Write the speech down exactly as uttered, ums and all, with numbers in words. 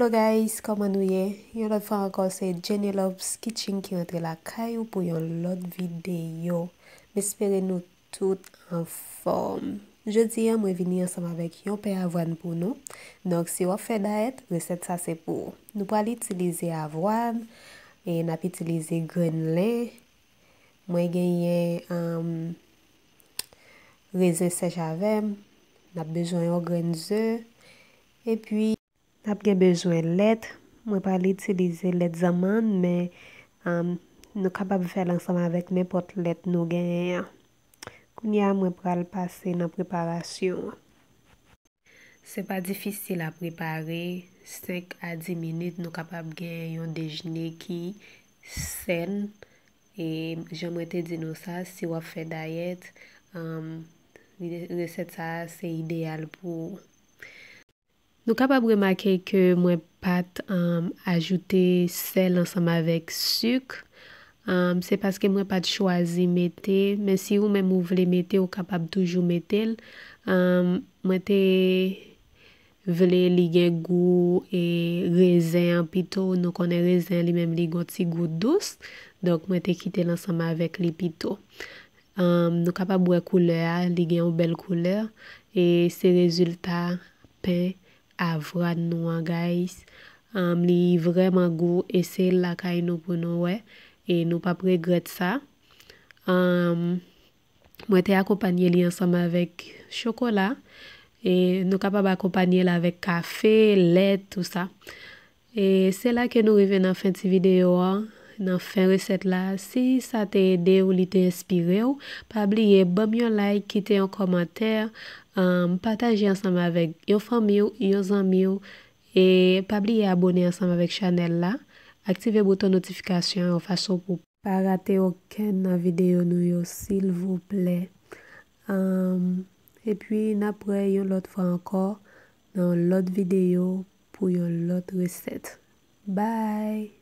Hello guys, kòman nou ye? Yon lòt fwa ankò, se Jenny Loves Kitchen ki rantre lakay ou pou yon lòt videyo. M espere nou tout anfòm. Jodi a, mwen vini ansanm avèk yon pè avwàn pou nou. Donk, si w ap fè dayèt, resèt sa se pou ou. Nou pral itilize avwàn, e n ap itilize grenn len. Mwen genyen, um, rezen sèch avè m. N ap bezwen yon grenn ze. Epi, n ap gen bezwen lèt. Mwen pral itilize lèt zanmann, men, um, nou kapab fè l ansanm avèk nenpòt lèt nou genyen an. Kounye a, mwen pral pase nan preparasyon an. Se pa difisil a prepare, senk a dis minit, nou kapab gen yon dejene ki sèn. E jan mwen te di nou sa, si w ap fè dayèt, um, re-, resèt sa a se ideyal pou ou. Nou kapab remake ke mwen pa t, um, ajoute sèl ansanm avèk sik. Um, se paske mwen pa t chwazi mete, men si ou menm ou vle mete, ou kapab toujou mete l. Um, mwen te vle li gen gou e rezen an pito. Nou konnen rezen an li menm li gon ti gou dous. Donk, mwen te kite l ansanm avèk li pito. Um, nou kapab wè koulè a, li gen yon bèl koulè. E se rezilta pen avwàn nou an, guys. Um, li vrèman gou, eseye l lakay nou pou nou wè. E nou p ap regrèt sa. Um, mwen te akonpanye li ansanm avèk chokola. E nou kapab akonpanye l avèk kafe, lèt, tou sa. E se la ke nou rive nan fen ti videyo an, nan fen resèt la. Si sa te ede w, li te enspire w, pa bliye ban m yon like, kite yon kòmantè, um, pataje ansanm avèk yon fanmi w, yon zanmi w. E pa bliye abone ansanm avèk chanèl la, aktive bouton notifikasyon yon fason pou pa rate okenn nan videyo nou yo, silvouplè. Um, epi, n ap wè yon lòt fwa ankò nan yon lòt videyo pou yon lòt resèt. Bye!